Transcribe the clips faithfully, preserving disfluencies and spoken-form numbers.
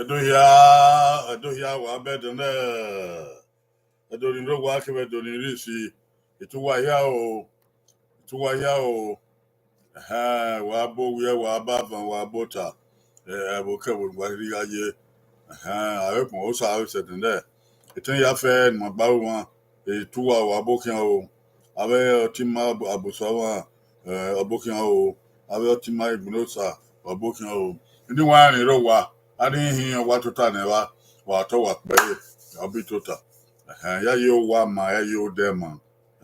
Ẹdo hia, Ẹdo hia, wa bẹdẹ nẹ. Ẹdo ni rre owa kevbe Ẹdo ni rre isi. Ituwa hia o, ituwa hia o. Ẹhẹn, wa bọ owiẹ, wa bọ avan, wa bọ ota. Ẹ, ẹvbo kẹvbo ne uwa rhirhi gha ye. Ẹhẹn, avbe ekpọnmwẹ Osa vbe sẹ ẹdẹnẹrẹ. Etẹn ya fẹ ne ima gba ru mwa, ituwa, wa bọ khian o. Avbe ọtẹn ima Abusuọmwa, ẹ, wa bọ khian o. Avbe ọtẹn ima Igbinosa, wa bọ khian o. Eni wa rẹn rre owa, a rhie ihin wa tota nẹ evba, wa tọ wa kpẹre, wa bi tota. Ẹhẹn, ya ye owa ma, ya ye odẹ ma.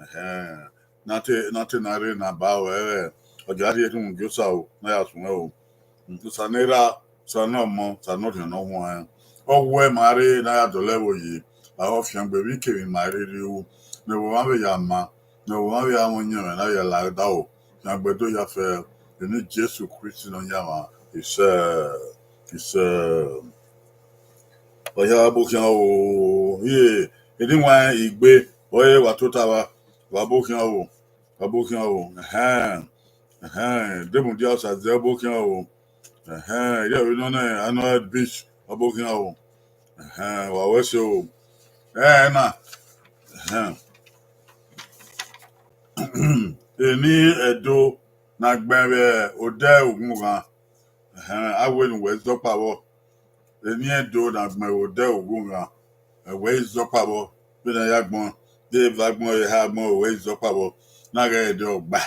Ẹhẹn, ne a te, ne a te na rre ne a ba ruẹ, ọ dia rhie rhunmwuda Osa o, ne a ya suẹn o. Osa ne Erha, Osa ne Ọmọ, Osa ne Orhiọn Ne Ọ Huanrẹn. Ọ wẹ ma rre ne a ya dọlọ ẹvbo yi, a ho fiangbe vbe ikevbe ima rhirhi ru, ne ẹvbo mwa vbe ya ma, ne ẹvbo mwa vbe ya mwẹ ọyẹnmwẹ ne a vbe ya la ẹdaro, fiangbe do ya fẹ, eni Jesu Kristi Nọyaẹnmwa, isẹ, isẹ. Ọ hia, wa bọ khian o, iye, eni wa rẹn igbe, ọre wa tota vba, wa bọ khian o, wa bọ khian o, ẹhẹn, ẹhẹn, demudia Osa zẹ, wa bọ khian o, ẹhẹn, erriọ vbe nọ nẹ Arnold Beach, wa bọ khian o, ẹhẹn, wa wẹ ẹse o, ẹhẹn na, ẹhẹn, eni Ẹdo ne a gbẹn vbe odẹ Oghunghan, ẹhẹn, a wẹ ne uwẹ zẹ ọkpa vbọ. Eni Ẹdo ne a gbẹn vbe odẹ Oghunghan, ẹ, wẹ i zẹ ọkpa vbọ, vbene a ya agbọn, de eva agbọn, eha agbọn, wẹ i zẹ ọkpa vbọ, ne a ghẹ dẹ ọgba.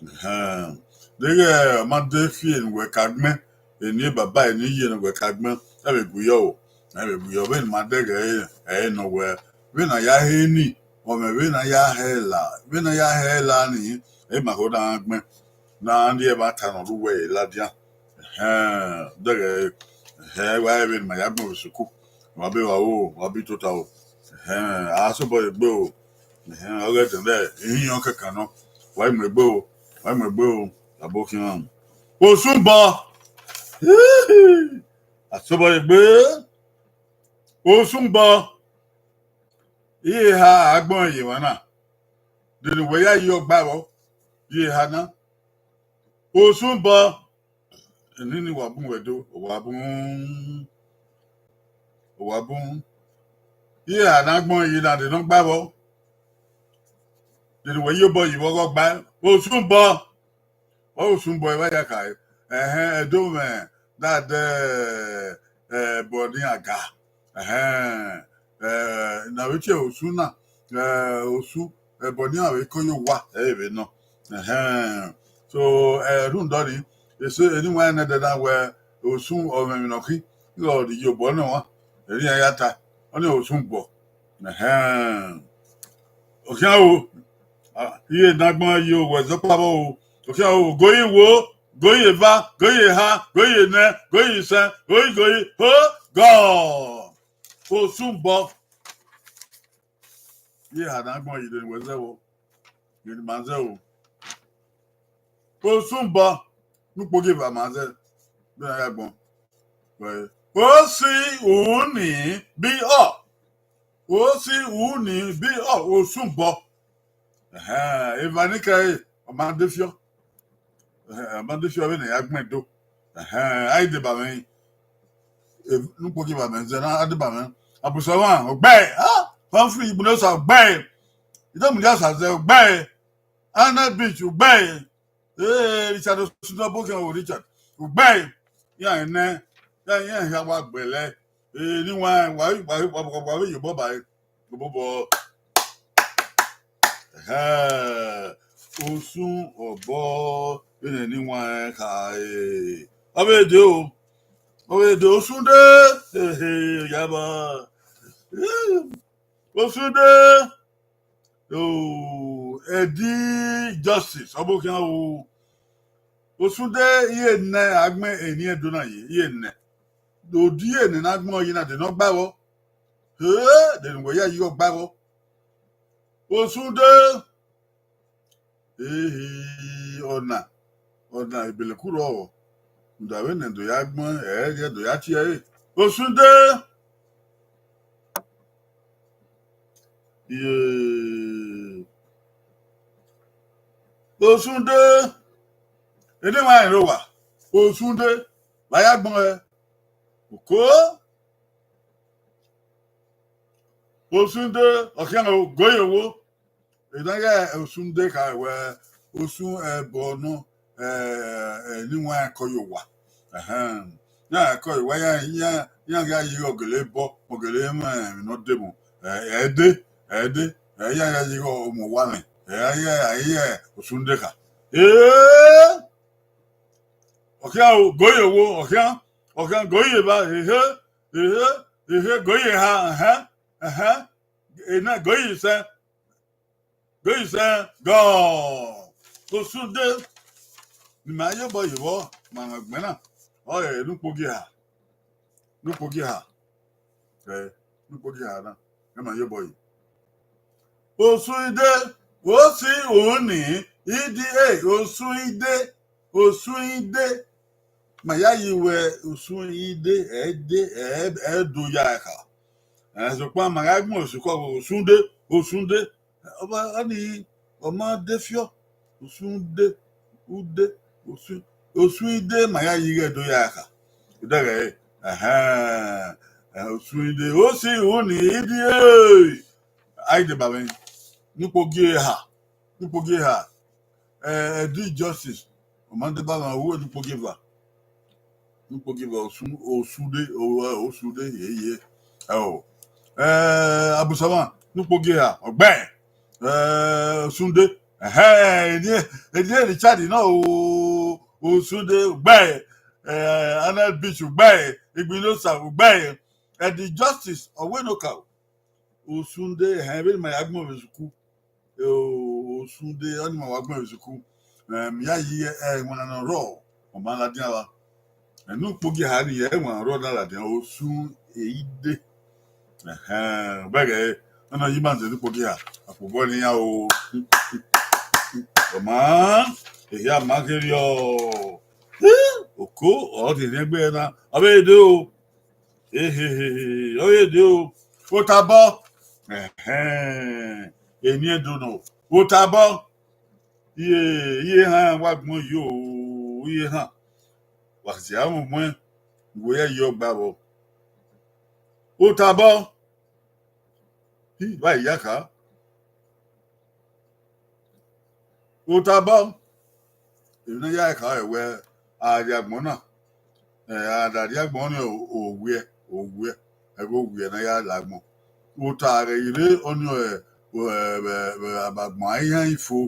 Ẹhẹn. Deghẹ ọ ma de fi eni wẹ ka gbẹn, eni baba, eni iye ne wẹ ka gbẹn, ẹ vbe gu yọ o, ẹ vbe gu yọ, vbene ima dẹghe ẹre, ẹre nọ wẹ, vbene a ya he ni, ọ mwẹ vbene a ya hẹ la, vbene a ya hẹ la ni, ẹ ma ho ne a gbẹn, ne a rhie ẹmwata ne ọ rre uwẹ ladian. Ẹhẹn, dẹghe, ẹhẹn, wa rẹn vbene ima ya agbọn vbe sukuu, wa be wa ro, wa bi tota o. Ẹhẹn, a sobọ ye egbe o. Ẹhẹn, ọ ghẹ dẹnẹrẹ, ihian kẹkan nọ, wa i mu egbe o, wa i mu egbe o, a bọ khian. Osunbọ, a sobọ ye egbe, Osunbọ, iye eha a gbẹn ye emwa na, de ne uwẹ ya ye ọgba vbọ, iye eha na. Osunbọ, eni ni wa bun wẹ do, wa bun, wa bun. Iye eha ne a gbẹn ye na, de ne ọ gba vbọ, de ne uwẹ ye obọ yi vbe ọghe ọgba, Osunbọ. Ọ Osunbọ, eva ya kha, ẹhẹn, Ẹdo mwẹ dadẹ, ẹ, ẹbọ ne iran ga, ẹhẹn, ẹ, ne a vbe tie Osun na, ẹ, Osun, ẹbọ ne iran vbe ko ye owa, ẹ i re vbe nọ, ẹhẹn. So, ẹ, rhunmwuda ọnii, ese eni wa rẹn nẹdẹ na wẹ Osun ọ mwẹ emwi ne ọ khin, ighẹ ọ rhie obọ nọ ọmwa, erriọ iran ya ta, ọnii Osunbọ, ẹhẹn. Okhian o, a, iye ne a gbẹn ye owẹ zẹ ọkpa vbọ o. Okhian o, go ye wo, go ye eva, go ye eha, go ye enẹ, go ye isẹn, go ye, go ye, ho, gọ. Osunbọ. Iye eha ne a gbẹn ye de ne uwẹ zẹ vbọ, de ne ima zẹ o. Osunbọ, ne ukpogieva ma zẹ, vbene a ya agbọn. Osi uni bi ọ. Osi uni bi ọ, Osunbọ. Ẹhẹn, eva ni kẹre, ọ ma de fiọ. Ẹhẹn, ọ ma de fiọ vbene a ya gbẹn do. Ẹhẹn, a i deba mwẹ, e, ne ukpogieva mẹ zẹ na, a deba mwẹ. Abusuọmwa, ọgbae, ah, Humphrey Igbinosa, ọgbae. Idomudia Osa zẹ, ọgbae. Arnold Beach, ọgbae. Ee, Richard Osunobokhian o, Richard. Ọgbae. Iran nẹ, iran, iran hia wa gbẹlẹ. Ee, ne wa, wa, wa, wa, wa, wa vbe ye obọ ba ẹre. Obọ. Ẹhẹn. Osun obọ, vbene ne wa rẹn kha, ee. Ọ vbe de o. Ọ vbe de Osunde. Ehe, yaba. Osunde. O, Eddie Justice, ọ bọ khian o. Osunde, iye nẹ a gbẹn eni Ẹdo na ye, iye nẹ. Odi iye nẹ ne a gbẹn ọyi na, de ne ọ gba vbọ. He, de ne uwẹ ya yi ọgba vbọ. Osunde. Ehe, ọna, ọna ebeleku rrọọ. Rhunmwuda vbene do ya gbẹn, ẹ i rhie do ya tie ẹre. Osunde. Iye. Osunde. Ene wa rẹn rre owa. Osunde. Vbe a ya gbẹn ọe? Oko. Osunde, ọ khian o, Goyewo. Ena ya Osunde kha wẹ, Osun ẹbọ nọ, eh, eh, ne iwan ẹko ye owa. Ẹhẹn. Iran ẹko ye owa, iran, iran, iran gha ye ọgele bọ, ọgele mwẹ emwi ne ọ debọ. Eh, ẹde, ẹde, eh, iran ya ye ọmọ owa mwẹ. Eh, iran ya ye Osunde kha. Eh! Ọ khian o, Goyewo, ọ khian, ọ khian Goyeba, ehe, ehe, ehe, Goyeha, ẹhẹn, ẹhẹn, ena Goyisẹ, Goyisẹ, gọ. Osunde, ne ima ye obọ ye vbọ, ma mwẹ ẹgbẹn na, ọ rẹ ne ukpogiha, ne ukpogiha, ẹ, ne ukpogiha na, ẹ ma ye obọ ye. Osunde, o si uni, idi e, Osunde, Osunde. Ma ya yi wẹ Osunde, ẹde, ẹ, ẹ do ya ẹkha. Ẹ, sokpan ma gha gbẹn osu kọ, Osunde, Osunde. Ọba, ọni, ọ ma de fiọ. Osunde, ude, Osun, Osunde, ma ya yi ghẹ do ya ẹkha. Idẹghẹ, ẹhẹn, ẹ, Osunde, o si uni, idi e. Ai deba mwẹ, ne ukpogiha, ne ukpogiha, eh, Ẹdi Justice, ọ ma deba mwẹ, ọ ru ne ukpogieva, ne ukpogieva Osun, Osunde, o, Osunde, ye, ye, ẹ o. Eh, Abusama, ne ukpogieva, ọ gbe, eh, Osunde, ẹhẹn, eni, eni Richard na o, Osunde, ọ gbe, eh, Arnold Beach, ọ gbe, Igbinosa, ọ gbe, Ẹdi Justice, ọ wẹ ne ọ ka o. Osunde, ẹhẹn, vbene ima ya gbẹn vbe sukuru. O, Osunde, ọni ma wa gbẹn vbe sukuru. Em, ya yi ẹwaẹn na ne ọ rrọọ, ọ ma ladian vba. Ẹ, ne ukpogiha ni, ẹwaẹn ọrọ na ladian, Osun Eide. Ẹhẹn, bẹghe, ọna yi ima nze ne ukpogiha, akpobọ ne iran o. Ọ ma, ehia ma kherriọ. Oko, ọ rhie egbe na, ọ vbe de o. Ehehehe, ọ vbe de o. Otabọ. Ẹhẹn, eni Ẹdo nọ. Otabọ. Iye, iye ehan wa gbọn yo, iye ehan. Wa zia mu muẹn, wẹ ya yi ọgba vbọ. Otabọ. Hi, wa ya kha. Otabọ. Emwi ne a ya kha ẹre wẹ, a rrie agbọn na, ẹ, a da rrie agbọn ni, o, owiẹ, owiẹ, ẹghẹ owiẹ ne a ya la agbọn. Ota ghe i rre ọni, ẹ, vbe, vbe, vbe agbọn iran ifo,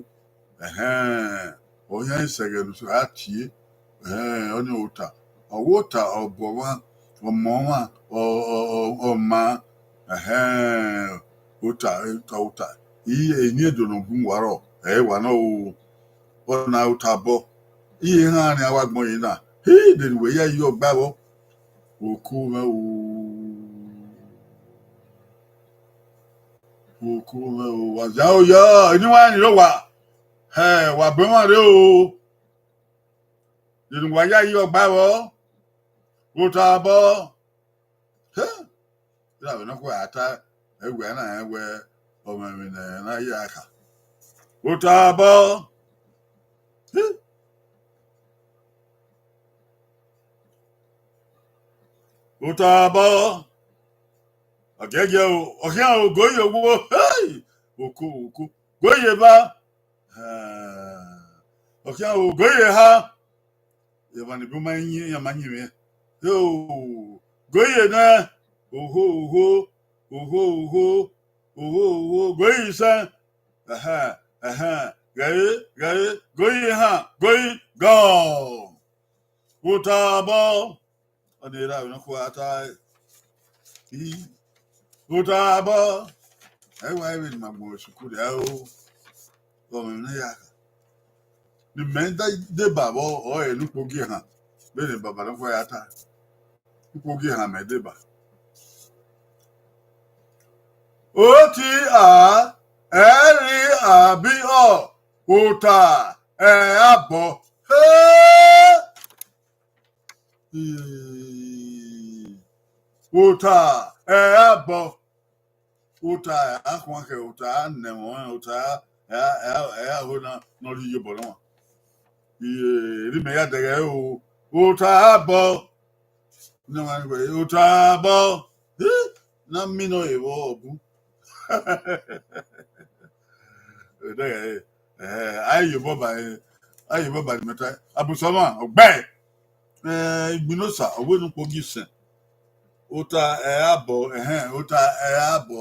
ẹhẹn, ọ iran isẹghẹ ne a tie, ẹhẹn, ọni ota. Ọ wẹ ota, ọ bu ọmwa, ọ ma ọmwa, ọ, ọ, ọ, ọ ma, ẹhẹn, ota, ota, ota. I, eni Ẹdo ne ọ bun uwa rrọọ, ẹ i wa nọ o. Ọna Otabọ. Iye ehan ni a wa gbọn ye na. Hi, de ne uwẹ ya yi ọgba vbọ. Oku mwẹ o. Oku mwẹ o. Wa zẹ o ya, eni wa ni rre owa. Hẹ, wa bu emwa rre o. De ne uwa ya yi ọgba vbọ. Otabọ. Hẹ, iran vbe nọkhua ra ta, ẹwẹ na rẹn wẹ, ọ mwẹ emwi ne a ya kha. Otabọ. Hẹ. Otabọ. Ọ giẹgiẹ o, ọ khian o, Goye wo, hey! Oko, oko. Goye ba. Ọ khian o, Goye ha. Emwa ni bu ma yin, iran ma yin mwẹ. Yo, Goye nẹ. Oho, oho, oho, oho, oho, oho, Goye isẹn. Ẹhẹn, ẹhẹn, ghẹ re, ghẹ re, Goye ehan, Goye gọ. Otabọ. Ọni erha vbe nọkhua ta, i, Otabọ. Ẹ wa vbe ne ima gbẹn sukuru dia o. Ọ mwẹ ne ya kha. Ne imẹ da deba vbọ, ọ rẹn ne ukpogiẹ ehan. Vbene baba nọkhua ya ta. Ukpogiẹ ehan mẹ deba. O T A, ẹre a bi ọ, ota, ẹ, abọ. He! Ota, ẹ, abọ. Ota, ẹ, akhuan khẹ, ota, nẹ ẹmwẹ, ota, ẹ, ẹ, ẹ, aho na, ne ọ rhie iyobọ nọ. Iye, erha mẹ ya dẹghẹ o. Ota, abọ. Ne ọ ma wẹ, otabọ. Eh, na mi nọ evbọ ọbu. Eh, a ye obọ ba, a ye obọ ba ni mẹ ta. Abusọmwa, ọ gbe. Eh, Igbinosa, ọ wẹ ne ukpogi sẹ. Ota ẹre abọ, ẹhẹn, ota ẹre abọ.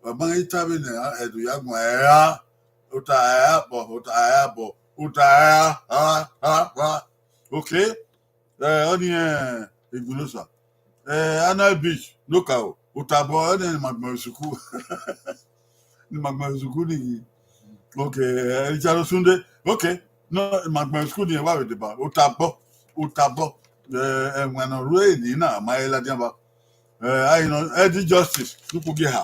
Wa ma ghi ta vbene ẹdẹ ya guan ẹre a. Ota ẹre abọ, ota ẹre abọ, ota ẹre a, a, a, a. Okay? Eh, ọnii, eh, Igbinosa. Eh, Anai Beach, no ka o. Otabọ, ọnii ne ima gbẹn vbe sukuu. Ne ima gbẹn vbe sukuu nii. Okay, eh, Richard Osunde. Okay, no, ima gbẹn vbe sukuu nii, wa vbe deba. Otabọ, otabọ. Eh, ẹwaẹn ne ọ rre eni na, ma he ladian ba. Eh, ayi nọ, Eddie Justice, ne ukpogi eha.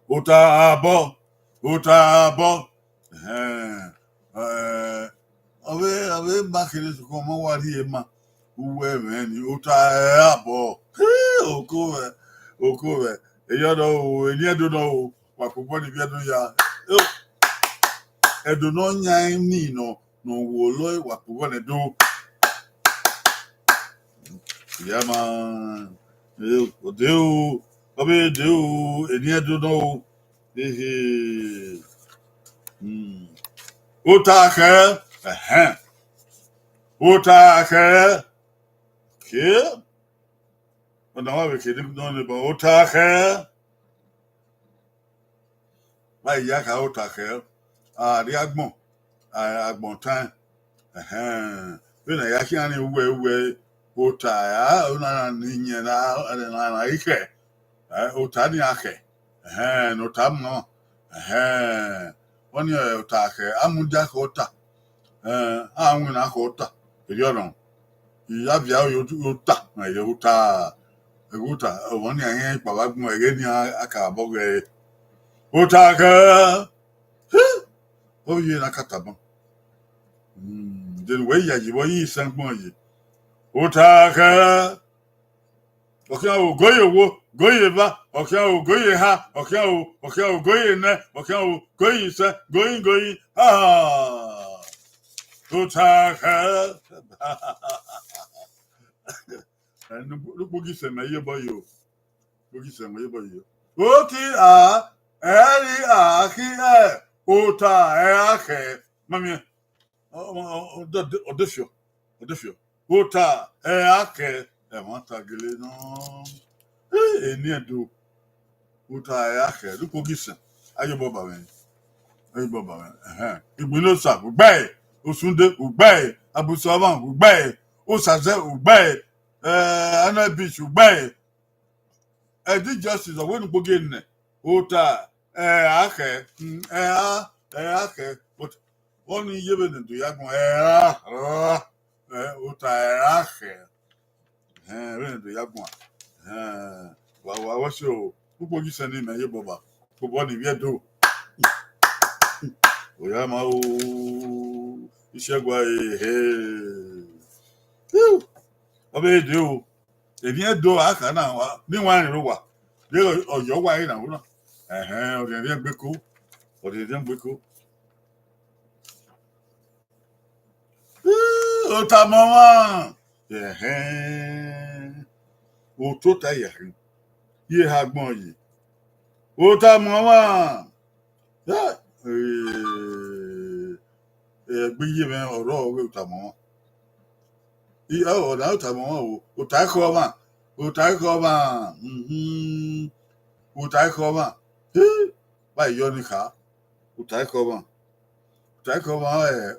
Otabọ, otabọ. Ẹhẹn. Eh, ọ vbe, ọ vbe ma kherhe sokpan ọ ma wa rhie ma. Uwu ẹmwẹ ni, ota ẹre abọ. Oko vẹ, oko vẹ. Eyọ nọ o, eni Ẹdo nọ o, wa kpobọ ni vbe Ẹdo ya. Ẹdo ne ọ yan eni nọ, ne ọ wolo ẹre, wa kpobọ nẹ do. Ya ma, eh, ọ de o, ọ vbe de o, eni Ẹdo nọ o. Ehe. Hmm. Ota khẹ, ẹhẹn. Ota khẹ. Okay. Ọna wa vbe kherhe nọ ne ota khẹ. Vbe a ya kha ota khẹ, a rrie agbọn, a, agbọn taẹn. Ẹhẹn. Vbene a ya khian rẹn uwẹ uwẹ, ota, a, ọna ni iyẹn na, na, na i khẹ. Eh, ota ni a khẹ. Ẹhẹn, ne ota mu nọ. Ẹhẹn. Ọnii, eh, ota khẹ, a mudia khẹ ota. Eh, a winna khẹ ota. Erriọ nọ. I ya viọ aro ye ota, ma ye ota, ẹghẹ ota, ọmọ ni a rẹn kpao vbe agbọn, ẹghẹ ni a ka bọ ghẹ. Ota khẹ, ọ ye na ka tama. Hmm, de ne uwẹ ya yi vbọ yi sẹ agbọn ye. Ota khẹ. Ọ khian o, go ye owo, go ye eva, ọ khian o, go ye eha, ọ khian o, ọ khian o, go ye enẹ, ọ khian o, go ye isẹ, go ye, go ye, ah! Ota khẹ. Ẹ, ne ukpogi sẹ mẹ ye obọ yo. Ukpogi sẹ mẹ ye obọ yo. Oti a, ẹri a, khi ẹ, ota ẹ a khẹ. Ma miẹn. Ọ, ọ, ọ, ọ, ọ de fiọ, ọ de fiọ. Ota ẹ a khẹ, ẹmwata gele nọ. Eh, eni Ẹdo. Ota ẹ a khẹ, ne ukpogi sẹ, a ye obọ ba mwẹ. A ye obọ ba mwẹ. Ẹhẹn. Igbinosa, u gbe ẹre. Osunde, u gbe ẹre. Abusọmwa, u gbe ẹre. Osazẹ, u gbe ẹre. Eh, Anai Beach, u gbe ẹre. Eddie Justice, ọ wẹ ne ukpogi nẹ. Ota ẹ a khẹ, mm, ẹ a, ẹ a khẹ. But ọnii ye vbene do ya guan, ẹ a, ẹ, ota ẹ a khẹ. Ẹhẹn, vbene do ya guan. Ẹhẹn, wa, wa, wa so, ukpogi sẹ ne imẹ ye obọ ba. Kobọ ni vbe Ẹdo. Oya ma o, Isẹgua ehe. Ọ vbe de o. Emwi Ẹdo a kha na wa, ne wa rẹn ro wa. De Ọyọ wa re na ro na. Ẹhẹn, ọ rhiẹnrhiẹn gbe ko. Ọ rhiẹnrhiẹn gbe ko. Ii, ota mọ ọmwa. Ẹhẹn. Otota ya khin. Ye ha agbọn ye. Ota mọ ọmwa. Ya, eh, eh, egbe ye mwẹ ọrọ ọghe ota mọ ọmwa. I, ọ, ọ na ota mọ ọmwa o. Ota ekhọmwa. Ota ekhọmwa. Mhm. Ota ekhọmwa. He, vbe a yọ ni kha. Ota ekhọmwa. Ota ekhọmwa, eh,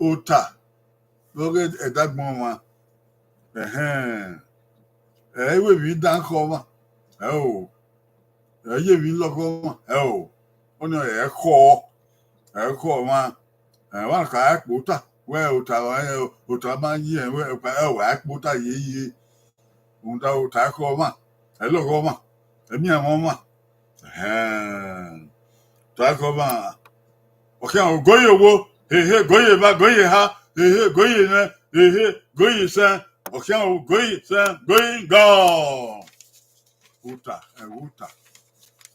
ota. Vbe ọghe ẹdagbọn ọmwa. Ẹhẹn. Ẹ i wẹ emwi dan khọ ọmwa. Ẹ o. Ẹ i ye emwi lọghọ ọmwa. Ẹ o. Ọnii ẹ khọ. Ẹ khọ ọmwa. Ẹ wa kha ẹkpo ota. Wẹ ota, ota ma yi ẹ, wẹ, ẹ wa ẹkpo ota ye ye. Rhunmwuda ota ekhọmwa, ẹ lọghọ ọmwa, ẹ miẹn ẹmwẹ ọmwa. Ẹhẹn. Ota ekhọmwa, ọ khian o, go ye owo, hehe, go ye eva, go ye eha, hehe, go ye enẹ, hehe, go ye isẹn, ọ khian o, go ye isẹn, go ye gọ. Ota, ẹ, ota.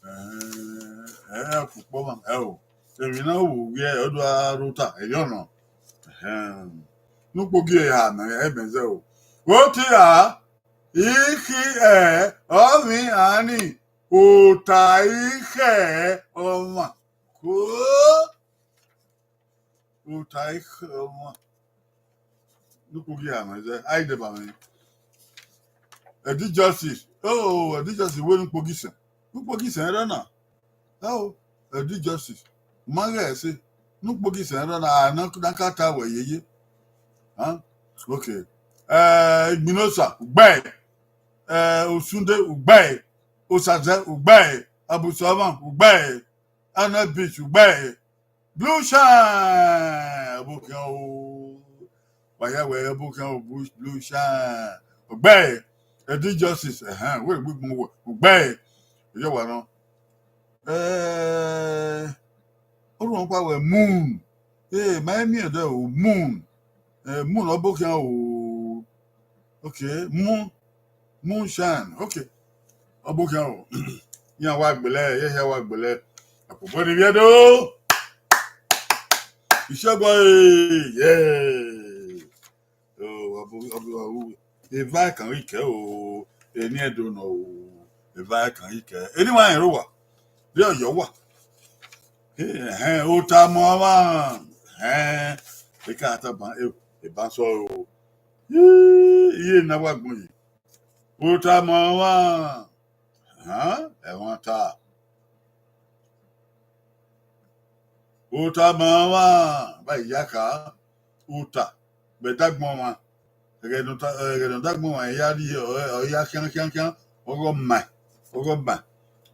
Ẹhẹn, ẹ, ẹ, fukpọ ọmwa, ẹ o. Emwi na wu wiẹ, ọ do a rre ota, erriọ nọ. Ẹhẹn. Ne ukpogi eha mẹ, ẹ mẹ zẹ o. Oti ra, Ikhi ẹ, ọ vbe iran ni, ota ikhẹ ọmwa. Ko, ota ikhẹ ọmwa. Ne ukpogi a mwẹ zẹ, a i deba mwẹ. Ẹdi Justice, oh, Ẹdi Justice wẹ ne ukpogi sẹ. Ne ukpogi sẹ rẹ na. Ao, Ẹdi Justice, ma ghẹ ẹse. Ne ukpogi sẹ rẹ na, a na, na ka ta wẹ yeye. Huh? Okay. Eh, Igbinosa, ugbẹe. Eh, Osunde, ugbẹe. Osaze, ugbẹe. Abusuavan, ugbẹe. Ana Beach, ugbẹe. Blue Shine, ọbokhian o. Wa ya wẹ ọbokhian o, Blue, Blue Shine. Ugbẹe. Ẹdi Justice, ẹhẹn, wẹ gbe gbọn wẹ. Ugbẹe. Ẹyọ wa nọ. Eh, orhunmwu ọkpa wẹ Moon. Eh, ma i miẹn dẹ o, Moon. Eh, Moon ọbokhian o. Okay, Moon, Moonshine. Okay. Ọbokhian o. Iran wa gbele, ye hia wa gbele. Akpobọ ni vbiẹ do. Isẹgbọ, eh, yeah. Oh, ọbu, ọbu, ọbu. Eva kan ikẹ o. Eni Ẹdo nọ o. Eva kan ikẹ. Eni wa rẹn ro wa. Vbe Ọyọ wa. Ehẹn, ota mọ ọmwa. Ehẹn, eka ta ban, e, e ba sọ o. Ii, iye na wa gbọn yi. Ota mọ ọmwa. Hàn, ẹmwata. Ota mọ ọmwa, ba iya kha. Ota, vbe dagbọn ọmwa. Ẹghẹ ne ota, ẹghẹ ne ọ dagbọn ọmwa ya rrie, ọ, ọ ya khian, khian, khian, ọghe ọ ma, ọghe ọ ma.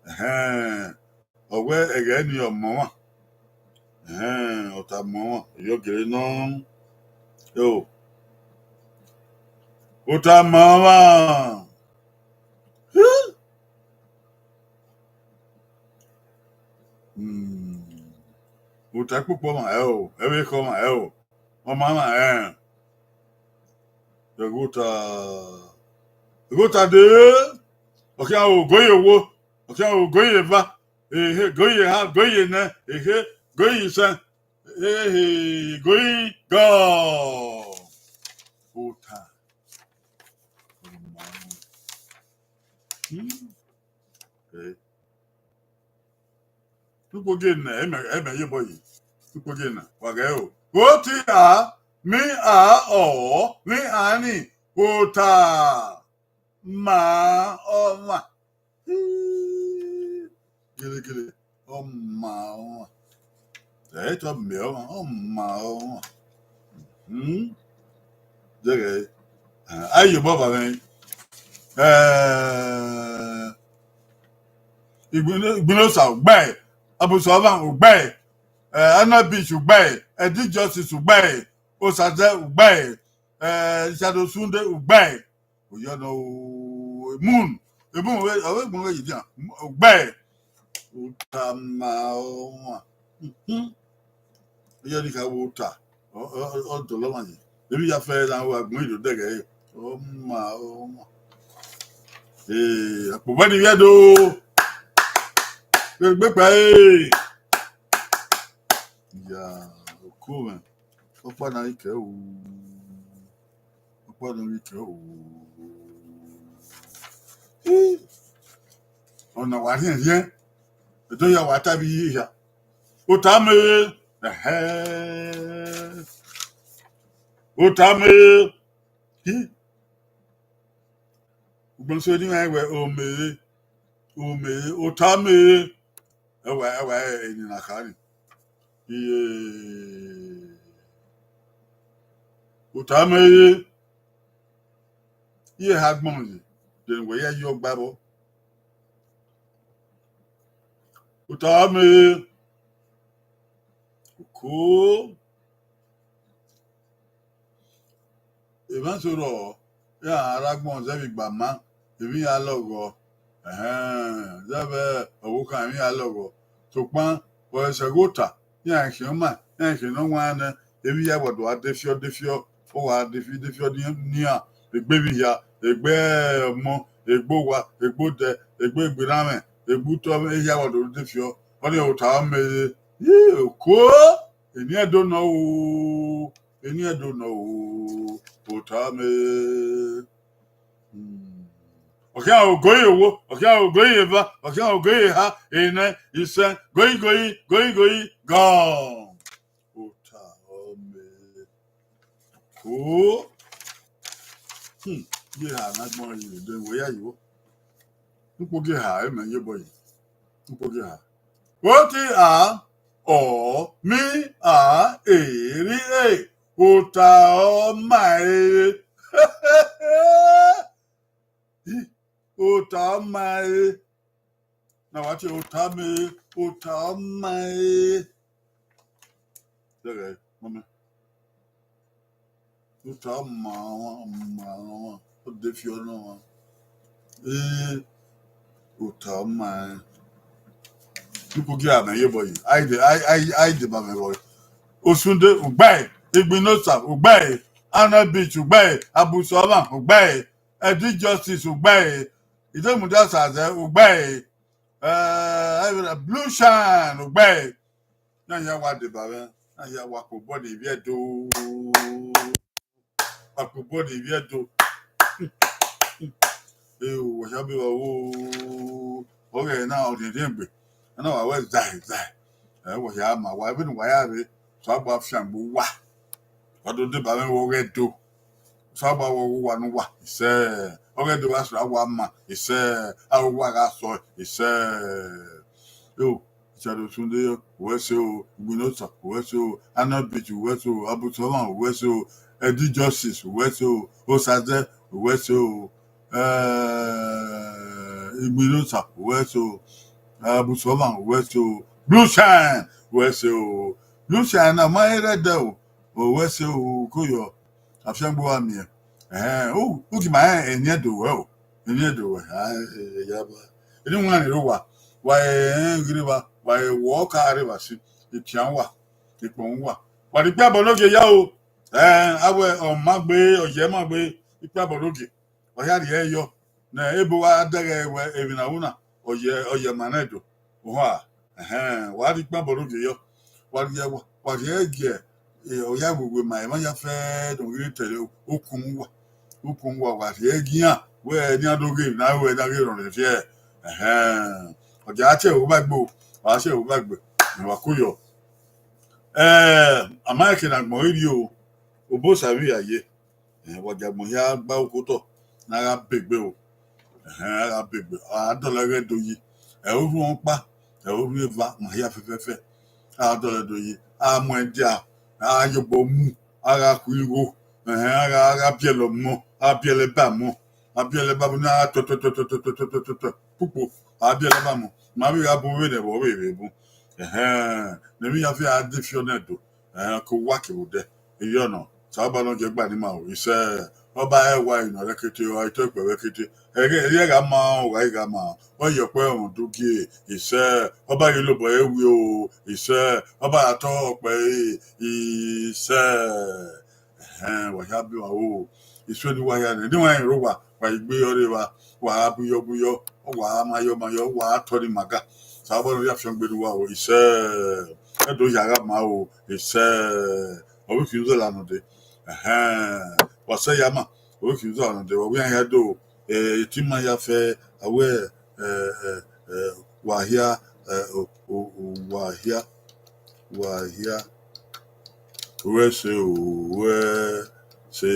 Ehẹn. Ọ wẹ ẹghẹ ni ọ mọ ọmwa. Ehẹn, ota mọ ọmwa, iyọ gele nọ. O. Ota mọ ọmwa. Hmm. Ota kpokpo ọmwa, ẹ o, ẹ vbe khọ ọmwa, ẹ o. Ọmwa na, ẹ. Ẹghota, ẹghota dee. Ọ khian ro ogoe ye owo, ọ khian ro ogoe ye eva, ehe, ogoe ye eha, ogoe ye enẹ, ehe, ogoe ye isẹn, ehe, ogoe gọ. Ota. Hmm. Eh. Ukpogi na, ẹmẹ, ẹmẹ ye obọ yi. Ukpogi na, wa ghẹ o. O ti a, mi a, ọ, mi a ni, ota, ma, ọmwa. Gelegele, ọma, ọmwa. Ẹ i tọ mẹ ọmwa, ọma, ọmwa. Hmm? Dẹghẹ, a i ye obọ ba mwẹ. Eh, Igbino-, Igbinosa, ugbẹe. Abusuavan, ugbẹe. Eh, Ana Beach, ugbẹe. Ẹdi Justice, ugbẹe. Osaze, ugbẹe. Eh, Richard Osunde, ugbẹe. Oyọ nọ o, Moon. Moon, ọ vbe gbọn vbe yi dia. Ugbẹe. Ota ma ọmwa. Mhm. Iye ni kha wẹ ota. Ọ, ọ, ọ, ọ dọlọ ọmwa yi. Emwi ya fẹ na wa gbọn ido dẹghẹ ẹre. Ọma, ọma. Ee, akpobọ ni vbiẹ do. Egbe kpa, ee. Ya, oko mwẹ. Ọkpa na i kẹ o. Ọkpa na i kẹ o. Ee. Ọna wa rhiẹnrhiẹn. Edo ya wa ta vbe iye hia. Ota mẹ. Ẹhẹ. Ota mẹ. Hi. Ugbẹn so ni ma wẹ omere, omere, ota mẹ. Ẹwa, ẹwa, eni na kha ni. Iye. Ota mẹ. Iye ha gbọn ye. Then wẹ ya yọ gba vbọ. Ota mẹ. Oko. Emwa so rrọọ, iran ra gbọn zẹvbe igbama, emwi ya lọghọ. Ẹhẹn, zẹvbe ọvbokhan emwi ya lọghọ. Sokpan, ọ sẹ ẹghẹ ota, iran khian ọma, iran khian ne ọ wan nẹ, emwi ya vbe do a de fiọ, de fiọ, ọ wa de fi, de fiọ ni iran, egbe emwi hia, egbe ọmọ, egbe owa, egbe odẹ, egbe egberranmwẹ, egbe utọ, ehia vbe do de fiọ. Ọnii ota mẹ ye, ye oko, eni Ẹdo nọ o, eni Ẹdo nọ o, ota mẹ. Hmm. Ọ khian ogoe owo, ọ khian ogoe eva, ọ khian ogoe eha, enẹ, isẹn, goi, goi, goi, goi, gone. Ota ọmẹ. O. Hmm. Ye ha na gbọn ye de wẹ ya yo. Ukpogi eha, emẹ ye bọ yi. Ukpogi eha. Oti a, ọ, mi a, eri e, ota ọ ma e. Ota ọ ma e. Na wa tie ota mẹ, ota ọ ma e. Dẹghẹ, mọmẹ. Ota ọ ma ọmwa, ọ ma ọmwa, ọ de fi ọnọ ọmwa. Ee, ota ọ ma e. Ukpo gie amẹ ye bọ yi. Ai de, ai, ai, ai de ba mẹ bọ yi. Osunde, ugbae. Igbinosa, ugbae. Arnel Beach, ugbae. Abusu Ọmwa, ugbae. Eddie Justice, ugbae. Idemudia Sazẹ, ugbae. Eh, Blue Shine, ugbae. Na ya wa deba mwẹ, na ya wa kpo body ivbi Ẹdo. Wa kpo body ivbi Ẹdo. Eh, wẹ ya be wa wo. Ọghẹ na ọ rhiẹnrhiẹn egbe. Na wa wẹ zae, zae. Eh, wẹ ya ma wa, vbene wa ya rre, so a gba fiangbe uwa. Wa do deba mwẹ vbe ọghẹ Ẹdo. So a gba wọ uwa ne uwa, isẹ. Ọghẹ Ẹdo wa so a wa ma, isẹ. A wa gha sọ, isẹ. Yo, Richard Osunde, uwẹ se o, Igbinosa, uwẹ se o, Arnel Beach, uwẹ se o, Abutu Ọmwa, uwẹ se o, Eddie Justice, uwẹ se o, Osaze, uwẹ se o, eh, Igbinosa, uwẹ se o, Abutu Ọmwa, uwẹ se o, Blue Shine, uwẹ se o, Blue Shine na ma rẹ dẹ o, uwẹ se o, ko yọ, afiangbe wa miẹn. Ẹhẹn, u, u ghi ma rẹn eni Ẹdo ruẹ o, eni Ẹdo ruẹ, a, e, e, ya ba. Eni wan ni rre uwa, wa rẹn ghi rre evba, wa rẹn wọ ka rre evba si, ipian uwa, ikpọnmwẹ uwa. Wa rhie ikpiabọ ne ogie ya o. Ẹn, avbe ọ ma gbe, ọ ye ma gbe, ikpiabọ ne ogie. Wa ya rhie ẹre yọ. Ne ebo wa dẹghẹ wẹ emwi ne a ru na, ọ ye, ọ ye ma nẹ do. Ohan, ẹhẹn, wa rhie ikpiabọ ne ogie yọ. Wa rhie, wa, wa rhie gie, e, ọ ya wewe ma emwa ya fẹ ne ọ ghi rre tẹre ukun uwa. Ukun uwa, wa rhie gie iran, wẹ ne iran do ghe emwi ne a ru ẹre ne a ghi rọnrẹn viẹ. Ẹhẹn, ọ dia tie ẹvbo ba egbe o, wa tie ẹvbo ba egbe, wa ko yọ. Eh, a ma rẹn eke ne agbọn ghi rrie o, obọ Osa vbe ya ye. Eh, wa gie agbọn hia gba uko otọ, ne a gha be egbe o. Ẹhẹn, a gha be egbe, a dọlọ ẹghẹ do yi. Ẹ i rhu ọkpa, ẹ i rhu eva, ma hia fẹfẹfẹ. A dọlọ do yi, a mu ẹdia, a ye obọ mu, a gha khu igho. Ẹhẹn, a gha, a gha biẹlẹ ọmọ, a biẹlẹ eba ọmọ, a biẹlẹ eba ọmọ, ne a tọ, tọ, tọ, tọ, tọ, tọ, tọ, tọ, tọ, kpukpo, a biẹlẹ eba ọmọ, ma vbe gha bun vbene ẹvbo vbe vbe bun. Ẹhẹn, ne emwi ya fi a de fi ọnẹ do, ẹhẹn, ke owa kevbe odẹ. Iyọ nọ, Osanobua ne ọ gie ẹgba ni ma o, isẹ, ọba ẹwae nọ rẹkete, ọ i tọ ikpẹ vbe ẹkete. Ẹghẹ, ẹghẹ gha ma, ọ gha i gha ma, ọ ye ọkpẹ ọmọ do gie, isẹ, ọba ghi lobọ ẹre wi o, isẹ, ọba gha tọ ọkpẹ ẹre, isẹ. Ẹhẹn, wa hia biẹ uwa o, isuẹ ne uwa hia nẹ, ne uwa rẹn rre owa, wa i gbe ọrre evba, wa gha buyọ buyọ, wa gha mayọ mayọ, wa gha tọ ni ma ga. Osanobua ne ọ ya fiangbe ne uwa o, isẹ, Ẹdo ya gha ma o, isẹ, ọ vbe khin uzọla nọ dee. Ẹhẹn, wa sẹ ya ma, ọ vbe khin uzọla nọ dee, wa wian hia do, eh, etima ya fẹ, a wẹ, eh, eh, eh, wa hia, eh, o, o, o, wa hia, wa hia, wẹ se o, wẹ se,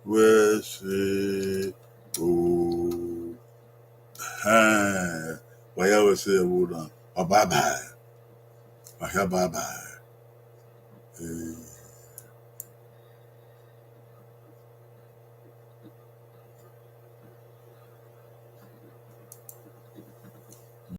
wẹ se o. Ẹhẹn, wa ya wẹ se ẹvbo na, wa bye bye. Wa hia bye bye. Eh.